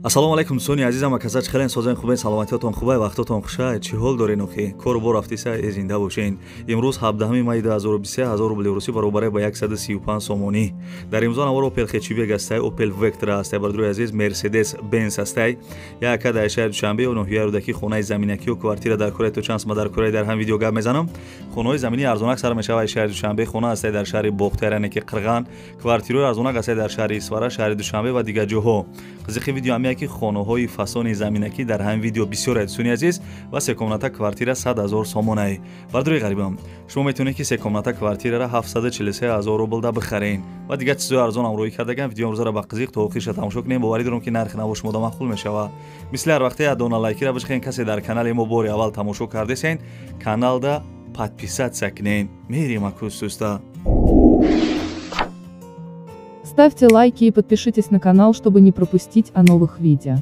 Ассалому алайкум дӯстони азизам, акасач хелен созен хубен, саломатиятон хубай, вақтотон хушай, чӣ ҳол дорен охи? Кору бор рафтиса, э зинда бошен. Имрӯз 17 май 2023, 1000 рубли русӣ баробаре ба 135 сомонӣ. Дар имзо навор Opel Hatchback астай, Opel Vectra астай, бародарои азиз, Mercedes Benz астай. Яка дар шаҳри Душанбе ва ноҳияи Рӯдакӣ хонаи заминакӣ ва квартира дар кораи то чанд сма дар кораи дар ҳам видео гап мезанам. Хонаҳои заминӣ арзонак сар мешавад шаҳри Душанбе, хона астай дар шаҳри Бохтар, яъне ки Қирған, квартираҳои арзонак астай дар шаҳри Исфара, шаҳри Душанбе ва дигар ҷоҳо. Қызиқи видео ҳамия ки хонаҳои фасони заминакӣ дар ҳам видео бисёр аст дӯстони азиз ва секомната квартира 100 000 сомонай. Бародарои ғарибам, шумо метавонед ки секомната квартираро 743 000 рубл да бихарен ва дигар чизҳои арзон ҳам рӯй кардагам. Видео имрӯзаро ба қизиқ то охирша тамошо кунем. Боварӣ дорам ки нархи наво шумода маъқул мешавад. Мисли ҳар вақте як дона лайкира бишхен, касе дар канали мо бори аввал тамошо кардесен, каналда подписаться кунен. Мерим акустуста. Ставьте лайки и подпишитесь на канал, чтобы не пропустить о новых видео.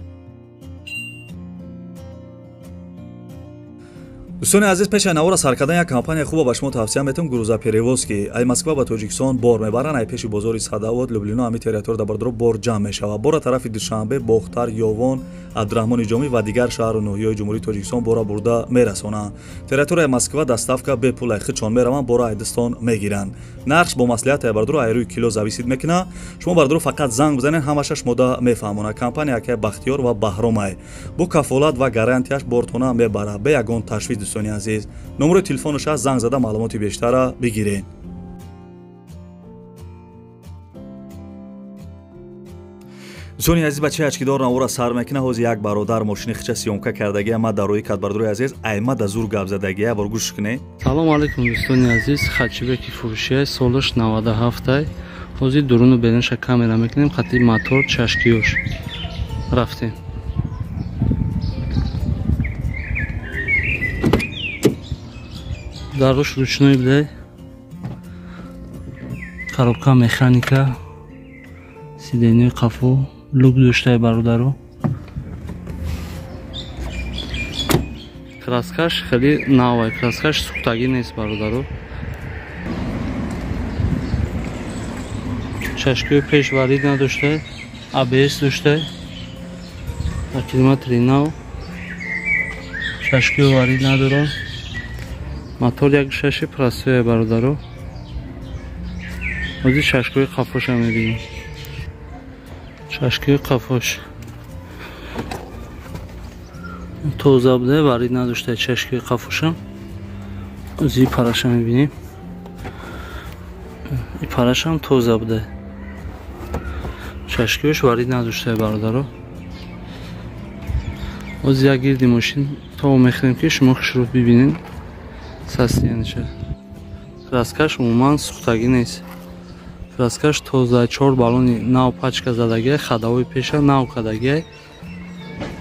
Дӯстони азиз, пеш аз навора сар кардан як компания хуба ба шумо тавсия метавам, грузоперевозки. Ай Москва ба Тоҷикистон бор мебаранд, ай пеши бозори Садовод, Люблино, ҳами территория дар бардоро бор ҷамъ мешавад. Бора тарафи Душанбе, Бохтар, Ёвон, Абдураҳмони Ҷомӣ ва дигар шаҳру ноҳияҳои Ҷумҳурии Тоҷикистон бора бурда мерасонанд. Территорияи Москва доставка бепул, ай худшон мераванд, бора ай дастон мегиранд. Нархш бо маслиҳат ай бардоро ай рӯи кило зависит мекунад. Шумо бардоро фақат занг бизанед, ҳамаша шумода мефаҳмонад. Компания акай Бахтиёр ва Баҳромай бо кафолат ва гарантияш бортона мебарад, бе ягон ташвиш. Дӯстони азиз, номерои телефонаш аст, занг зада маълумоти бештара бигиред. Дӯстони азиз, бачаи ачкидор навора сар мекунад. Ҳозир як бародар мошини хича съёмка кардагия, ма дар рӯи кад. Бародарои азиз, айма да зур гап задагия, бор гӯш кунед. Салом алайкум дӯстони азиз, Хатчибеки фурӯшия, солаш 97. Ҳозир дуруну берунша камера мекунем, хати мотор чашкиёш. Рафтем. Дарош ручной буда, коробка механика, сиденье қафо, люк доштаи бародаро. Краскаш хеле навай, краскаш сӯхтагӣ нест бародаро. Чашкиҳои пеш варид надошта, АБС дошта, километри нав, чашкиҳо варид надоранд. Мотор 1.6 простое бародаро. Ҳозир чашкои қафоша мебинем. Чашкои қафош тоза буда, варид надошта чашкои қафоша. Ҳозир параша мебинем. И парашам тоза буда. Чашкош варид надошта бародаро. Ҳозир як гирди мошин то мехӯрем ки шумо хушрӯ бибинед. Состояние. Краскаш умуман сӯхтагӣ нест. Краскаш тоза, 4 баллони нав пачка задагӣ, ходовой пеша нав кадагӣ.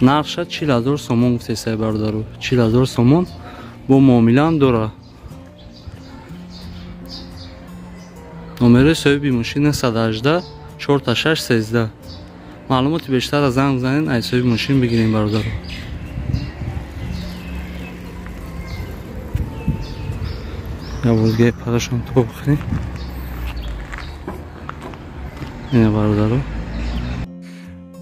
Нархша 40 000 сомон гуфтесай бародаро. 40 000 сомон бо муомилаам дора. Номерои соҳиби мошин 118 46 13. Маълумоти бештар аз занг бизанед, аз соҳиби мошин бигирем бародаро. Явозгай парашон то бихӯрем. Ина бародаро.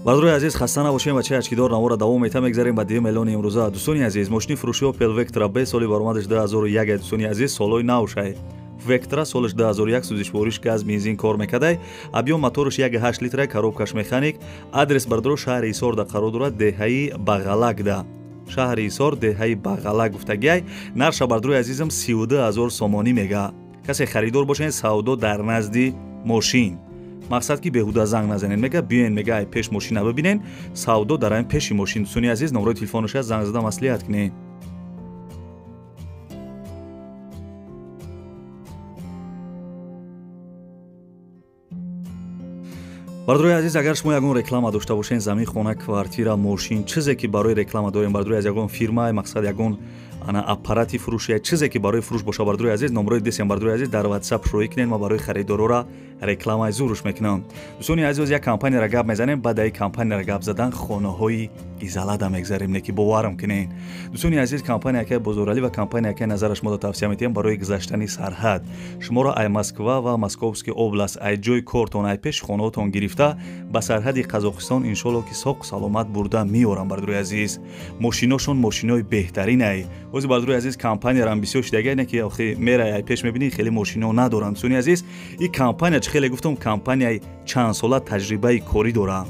Бародарои азиз, хаста набошем, бачаи ачкидор навора давом мета, мегзарем ба 2 миллиони имрӯза. Дӯстони азиз, мошини фурӯши Opel Vectra B соли баромадаш 2001. Дӯстони азиз, солҳои навшай. Vectra солаш 2001, сӯзишвориш газ, бензин кор мекардай. Объём мотораш 1.8 литра, коробкаш механик. Адрес бародаро шаҳри Исорда қарор дорад, деҳаи Бағалагда. Шаҳри Исор, деҳаи Бағала гуфтагиай. Нарша бародарои азизам 32 000 сомонӣ мега. Касе харидор бошед, савдо дар назди мошин. Мақсад ки беҳуда занг назанед, мега биёен, мега ай пеш мошина бибинен, савдо дар айн пеши мошин. Дӯстони азиз, номерои телефонаш аст, занг зада маслиҳат кунед. Бародарои азиз, агар шумо ягон реклама дошта бошед, замин, хона, квартира, мошин, чизе ки барои реклама дорем, бародарои азиз, ягон фирма, мақсад ягон ана аппарати фурӯшия, чизе ки барои фурӯш боша, бародарои азиз, номерои десем, бародарои азиз, дар WhatsApp шӯӣ кунед, ма барои харидорора Рекламаи зуруш мекунам. Дӯстони азиз, як компанияро гап мезанем, баъд ай компанияро гап задан хонаҳои изалада мегзарем, не ки боварам кунен. Дӯстони азиз, компания акай Бозоралӣ ва компания акай Назара шуморо тавсия метиҳам барои гузаштани сарҳад. Шуморо ай Москва ва Московский област, ай ҷои кортон, ай пеши хонаотон гирифта ба сарҳади Қазоқистон иншолло ки соқ саломат бурда меорам. Бардорои азиз, мошиношон мошинои беҳтаринай. Ҳозир, бардорои азиз, компаниярам бисёр шидагай, не ки охи мерай ай пеш мебинӣ, хеле мошино надоранд. Дӯстони азиз, ин компания чӣ хеле гуфтам, компанияи чандсола таҷрибаи корӣ дорад.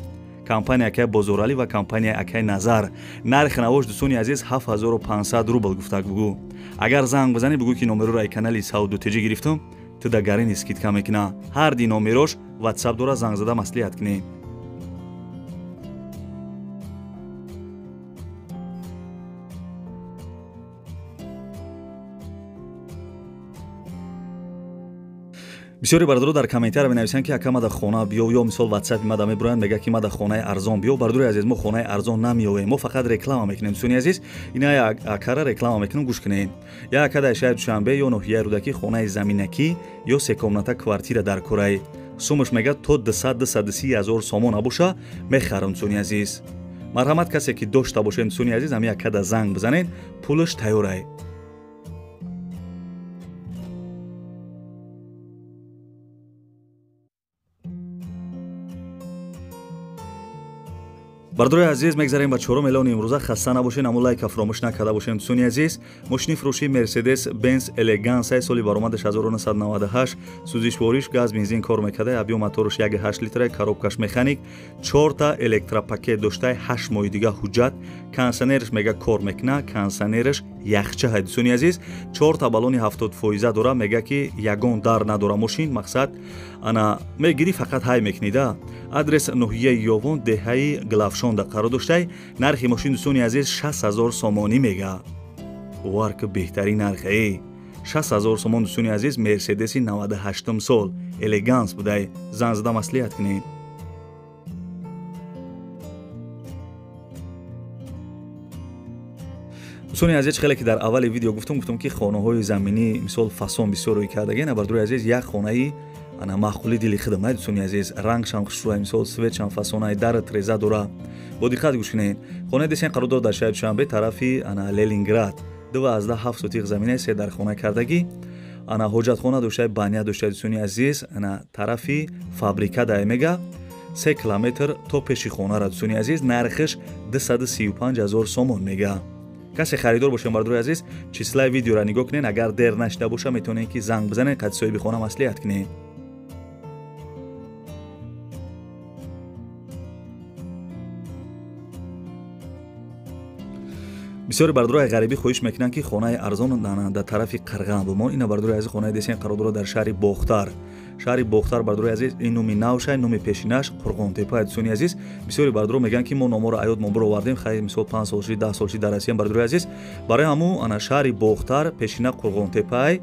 Компания акай Бозоралӣ ва компания акай Назар. Нархи навош, дӯстони азиз, 7500 рубл гуфтак бугӯ. Агар занг бизанӣ, бугӯ ки номероро ай канали Сауду ТЖ гирифтам, ту да гарини скидка мекуна. Ҳар ди номерош WhatsApp дора, занг зада маслиҳат кунед. Бисёри бардоро дар комментария менависанд, ки ака, мада хона биё, ё мисол ватсапи мада мебуроянд, мега ки мада хонаи арзон биё. Бардори азиз, мо хонаи арзон намеёвем, мо фақат реклама мекунем. Дӯстони азиз, ина акара реклама мекунем, гӯш кунед. Я ака дар шаҳри Душанбе ё ноҳияи Рӯдакӣ хонаи заминакӣ ё секомната квартира дар кораи. Сумаш мега то 200-230 ҳазор сомон абоша мехарам. Дӯстони азиз, марҳамат, касе ки дошта бошед, дӯстони азиз, ҳами акада занг бизанед, пулаш тайёрай. Бардорои азиз, мегзарем ба чорум эълони имрӯза. Хаста набошед, аммо лайка фаромӯш накарда бошем. Дӯстони азиз, мошини фурӯшии Мерседес Бенз Элегансай, соли баромадаш 1998, сӯзишвориш газ бензин кор мекарда, объём мотораш 1,8 литра, коробкаш механик, чорта электропакет доштай, 8 моҳи дига ҳуҷҷат, кондиционераш мега кор мекуна, кондиционераш яхча ҳай. Дӯстони азиз, чорта баллони 70% дора, мега ки ягон дар надора мошин, мақсад ана мегирӣ фақат ҳай мекунида. Адрес ноҳияи Ёвон, деҳаи Главшонда қарор доштай. Нархи мошин, дӯстони азиз, 60 000 сомонӣ мега. Бовар ки беҳтарин нархе 60 000 сомон. Дӯстони азиз, Мерседеси 98 сол Элеганс будай, занг зада маслиҳат кунед. Дӯстони азиз, хеле ки дар аввали видео гуфтам, ки хонаҳои заминӣ мисол фасон бисёр рӯй кардаген. Бардорои азиз, як хонаи ана маъқули дили худам, ай дӯстони азиз, рангшам хушрӯй, мисол светшам фасонай, дара треза дора. Бо диққат гӯш кунед. Хонаи десен қарор дорад дар шаҳри Душанбе, тарафи ана Ленинград, 2,7 сотиқ заминаи, се дар хона кардагӣ, ана ҳоҷатхона доштай, баня доштай. Дӯстони азиз, ана тарафи фабрика дай мега, 3 километр то пеши хонара. Дӯстони азиз, нархиш 235 ҳазор сомон мега. Касе харидор бошем, бардорои азиз, числаи видеоро нигоҳ кунед. Агар дер нашида боша, метавонед ки занг бизанед, қад соҳиби хона маслиҳат кунед. Бисёри бардорои ғарибӣ хоҳиш мекунанд, ки хонаи арзон дар тарафи Қарған бимон. Ина, бардорои азиз, хонаи десен қарор дорад дар шаҳри Бохтар. Шаҳри Бохтар, бардорои азиз, ин номи навшай, номи пешинаш Қурғонтепа. Дӯстони азиз, бисёри бардоро мегӯянд, ки мо номоро аёдмон бировардем, хай мисол 5 сол ши, 10 сол ши дар Россиям. Бардорои азиз, барои ҳамун ана шаҳри Бохтар, пешина Қурғонтепай.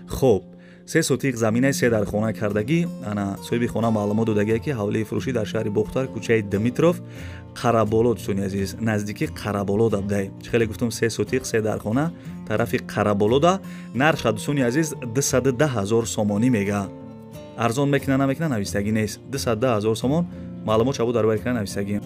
Хоб, 3 сотиқ заминаи, се дар хона кардагӣ. Ана соҳиби хона маълумот додагие, ки ҳавлии фурӯшӣ дар шаҳри Бохтар, кӯчаи Дмитров, Қараболо. Дӯстони азиз, наздики Қараболода будай. Чӣ хеле гуфтум, 3 сотиқ, се дар хона, тарафи Қараболода. Нарха, дӯстони азиз, 210 ҳазор сомонӣ мега. Арзон мекуна, намекуна, навистагӣ нест. 210 ҳазор сомон, маълумот шабу дар бораи навистагӣ.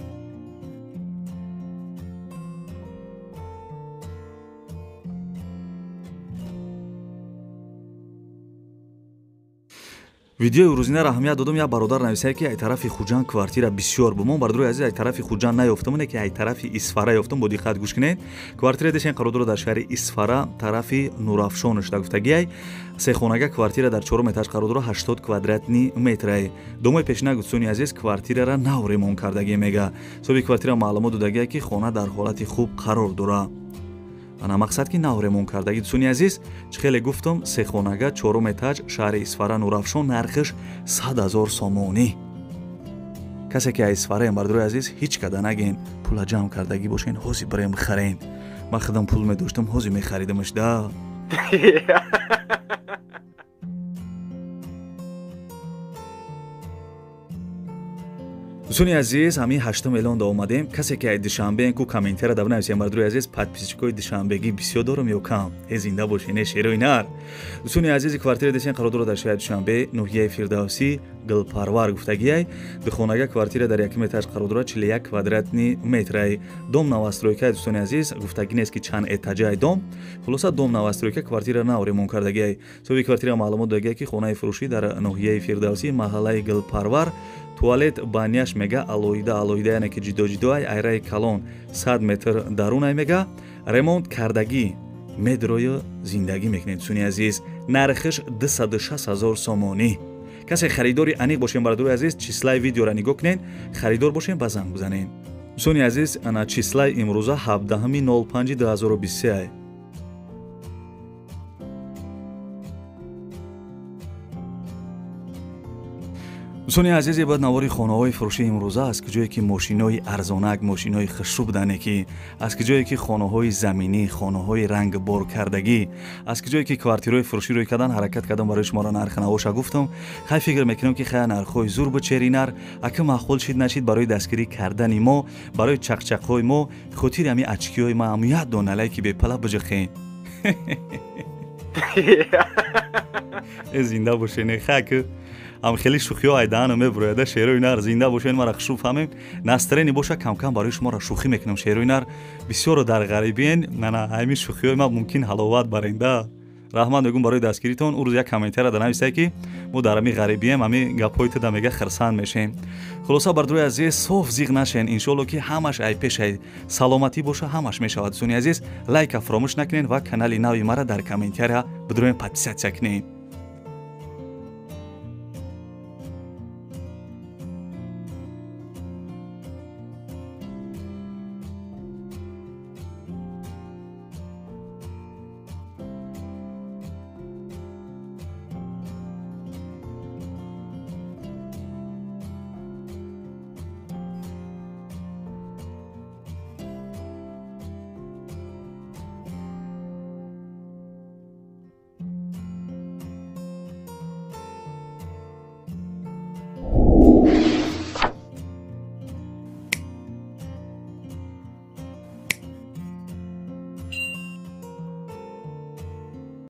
Видеои рӯзинаро аҳамият додам. Як бародар нависае, ки ай тарафи Хуҷанд квартира бисёр бумон. Бародари азиз, ай тарафи Хуҷанд наёфтам, не ки ай тарафи Исфара ёфтам. Бо диққат гӯш кунед. Квартира дешен қарор дорад дар шаҳри Исфара, тарафи Нурафшон шуда гуфтагиай. Сехонага квартира дар чорум этаж қарор дорад, 80 квадратный метрай. Домои пешина, дӯстони азиз, квартирара нав ремонт кардагӣ мега. Соҳиби квартира маълумот додагие, ки хона дар ҳолати хуб қарор дорад. Ана мақсад ки нав ремонт кардагӣ. Дӯстони азиз, чӣ хеле гуфтам, сехонага, чорум этаж, шаҳри Исфара, Нурафшон, нархиш 100 ҳазор сомонӣ. Касе ки аз Исфараем, бардорои азиз, ҳеҷ када нагем, пула ҷамъ кардагӣ бошен, ҳозир бирем бихарем. Ман худам пул медоштам, ҳозир мехаридамаш да. Дӯстони азиз, ҳамин 8 миллион да омадем. Касе ки ай Душанбе ку комментария да бинависем, бардури азиз, подписчикои душанбегӣ бисёр дорам ё кам? Э, зинда бошен, э шерои нар. Дӯстони азизи, квартира десен қарор дорад дар шаҳри Душанбе, ноҳияи Фирдавсӣ, Гулпарвар гуфтагиай. Духонага квартира дар якум этаж қарор дорад, 41 квадратный метрай. Дом новостройка, дӯстони азиз, гуфтагӣ нест ки чанд этажаи дом. Хулоса, дом новостройка, квартира нав ремонт кардагиай. Соҳиби квартира маълумот додагиай, ки хонаи фурӯшӣ дар ноҳияи Фирдавсӣ, маҳаллаи Гулпарвар, туалет, баняш мега алоҳида алоҳида, яъне ки ҷидо ҷидо ай, айраи калон 100 метр дарунай мега, ремонт кардагӣ, медрою зиндагӣ мекунед. Дӯстони азиз, нархиш 260 ҳазор сомонӣ. Касе харидори аниқ бошем, бародарои азиз, числаи видеоро нигоҳ кунед, харидор бошем, ба занг бизанед. Дӯстони азиз, ана числаи имрӯза 17 05 2023. Дӯстони азиз, баъд навори хонаҳои фурӯшии имрӯза, аз куҷое ки мошинои арзонак, мошинои хушрӯ будане, ки аз куҷое ки хонаҳои заминӣ, хонаҳои рангборкардагӣ, аз куҷое ки квартираҳои фурӯшӣ рӯй кардан, ҳаракат кардам, барои шуморо нархи навоша гуфтам. Хай, фикр мекунам, ки хая нархҳои зур буд, чери нар. Ака маъқул шид, нашид, барои дастгирӣ кардани мо, барои чақчақҳои мо, хотири ҳами очкиҳои ма ҳаму як дона лайки бепала биҷихен. Э, зинда бошен. Хай, ам хеле шӯхиҳо айдаана мебурояда, шерои нар. Зинда бошен, мара хушрӯ фаҳмем, настроение боша, камкам барои шуморо шӯхӣ мекунам. Шерои нар, бисёро дар ғарибиен, нана ҳамин шӯхиҳои ма мумкин ҳаловат баренда. Раҳмат мегӯм барои дастгиритон. Ӯ рӯз як комментария да нависае, ки мо дар ҳами ғарибием, ҳами гапҳои ту да мега хирсанд мешем. Хулоса, бардорои азиз, соф зиғ нашен, иншоалло ки ҳамаш ай пешай саломатӣ боша, ҳамаш мешавад. Дӯстони азиз, лайка фаромӯш накунед ва канали нави мара дар комментария бидроем, подписаться кунед.